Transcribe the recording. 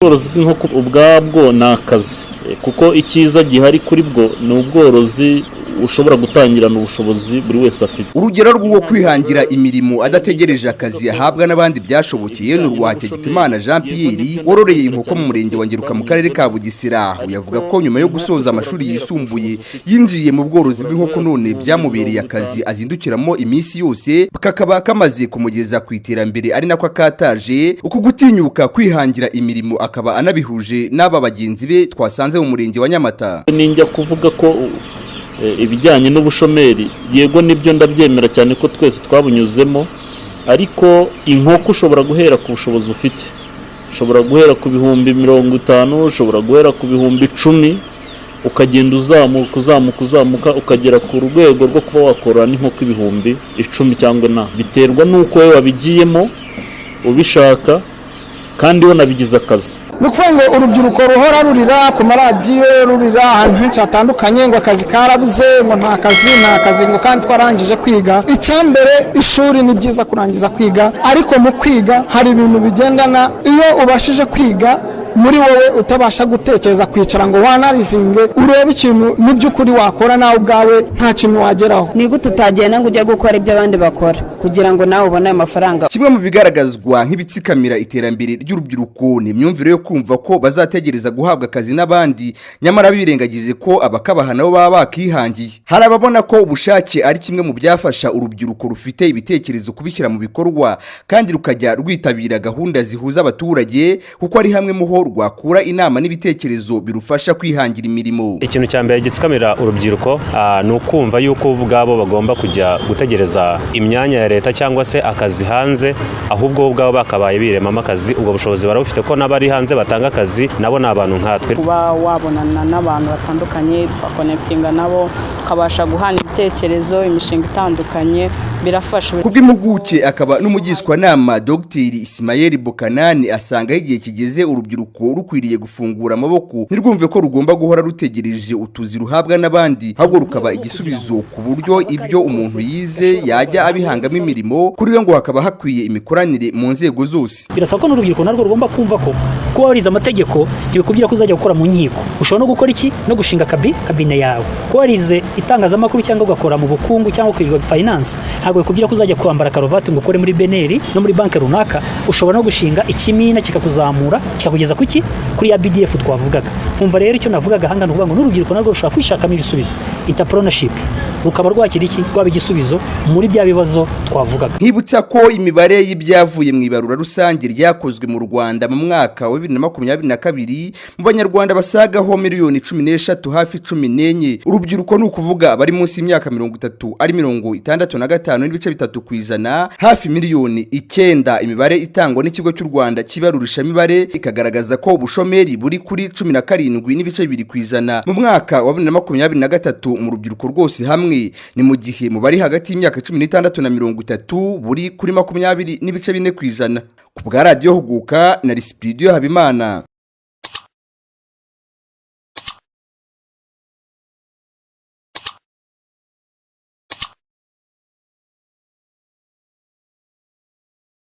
Ubworozi bw'inkoko ubwabwo ni akazi, kuko icyiza gihari kuri bwo ni ubworozi ushobora gutangirana ubushobozi buri wese afite. Urugero rw'uwo kwihangira imirimo adategereje akazi yahabwa n'abandi byashobokeye ni urwa Hategekimana Jean Pierre, wororeye inkoko mu Murenge wa Ngeruka mu Karere ka Bugesera. Uyu avuga ko nyuma yo gusoza amashuri yisumbuye yinjiye mu bworozi bw'inkoko, none byamubereye akazi azindukiramo iminsi yose, kakaba kamaze kumugeza ku iterambere, ari nako akataje uku gutinyuka kwihangira imirimo, akaba anabihuje n'aba bagenzi be twasanze mu Murenge wa Nyamata. Ninjya kuvuga ko ibijyanye n'ubushomeri, yego nibyo, ndabyemera cyane ko twese twabunyuzemo, ariko inkoko ushobora guhera ku bushobozi ufite. Ushobora guhera ku 50,000, ushobora guhera ku 10,000, ukagenda uzamuka, uzamuka, uzamuka, ukagera ku rwego rwo kuba wakorora n'inkoko 10,000 cyangwa na biterwa n'uko wowe wabigiyemo ubishaka kandi wanabigize akazi. Ni ukuvuga ngo urubyiruko ruhora rurira ku maradiyo, rurira ahantu henshi hatandukanye ngo akazi karabuze, ngo nta kazi, nta kazi, ngo kandi twarangije kwiga. Icyambere, ishuri ni byiza kurangiza kwiga, ariko mu kwiga hari ibintu bigendana. Iyo ubashije kwiga muri wowe utabasha gutekereza, kwicara ngo wanalyzinge, urebe ikintu mu by'ukuri wakora nawe ubwawe, nta kintu wageraho. Ni gute utagenda ngo ujye gukora ibyo abandi bakora kugira ngo nawe ubone ayo mafaranga? Kimwe mu bigaragazwa nk'ibitsikamira iterambere ry'urubyiruko ni imyumvire yo kumva ko bazategereza guhabwa akazi n'abandi, nyamara birengagize ko abakabaha nabo baba bakihangiye. Hari ababona ko ubushake ari kimwe mu byafasha urubyiruko rufite ibitekerezo kubishyira mu bikorwa, kandi rukajya rwitabira gahunda zihuza abaturage, kuko ari hamwe mu ho rwakura inama n'ibitekerezo birufasha kwihangira imirimo. Ikintu cya mbere gitsikamira urubyiruko ni ukumva yuko ubwabo bagomba kujya gutegereza imyanya ya leta cyangwa se akazi hanze, ahubwo bo ubwabo bakabaye biremamo akazi. Ubwo bushobozi barabufite, ko n'abari hanze batanga akazi nabo ni abantu nkatwe. Kuba wabonana n'abantu batandukanye, twaconnectinga nabo, ukabasha guhana ibitekerezo, imishinga itandukanye, birafasha. Kubw'impuguke akaba n'umugishwanama Dr Ismael Bokanani, asanga aho igihe kigeze urubyiruko rukwiriye gufungura amaboko, ntirwumve ko rugomba guhora rutegereje utuzi ruhabwa n'abandi, ahubwo rukaba igisubizo ku buryo ibyo umuntu yize yajya abihangamo imirimo. Kuri we ngo hakaba hakwiye imikoranire mu nzego zose. Birasaba ko n'urubyiruko narwo rugomba kumva ko kuba warize amategeko ntibikubwira ko uzajya gukora mu nkiko. Ushobora no gukora iki? No gushinga cabinet yawe. Kuba warize itangazamakuru cyangwa ugakora mu bukungu cyangwa ukiga finance ntabwo bikubwira ko uzajya kwambara karuvati ngo ukore muri BNR no muri banki runaka. Ushobora no gushinga ikimina kikakuzamura, kikakugeza kuki? Kuri ya BDF twavugaga. Nkumva rero icyo navugaga ahangana ukuvuga ngo n'urubyiruko narwo rushobora kwishakamo ibisubizo, entrepreneurship, rukaba rwakira iki? Rwaba igisubizo muri bya bibazo twavugaga. Nkibutsa ko imibare y'ibyavuye mu ibarura rusange ryakozwe mu Rwanda mu mwaka wa 2022, mu Banyarwanda basagaho miliyoni 13, hafi 14, urubyiruko, ni ukuvuga abari munsi y'imyaka 30, ari 65.3%, hafi miliyoni 9. Imibare itangwa n'Ikigo cy'u Rwanda cy'ibarurishamibare ikagaragaza ko ubushomeri buri kuri 17.2% mu mwaka wa 2023 mu rubyiruko rwose hamwe. Ni mu gihe mu bari hagati y'imyaka 16 na 30 buri kuri 20.4%. Ku bwa Radiyo Huguka na Risipidiyo Habimana.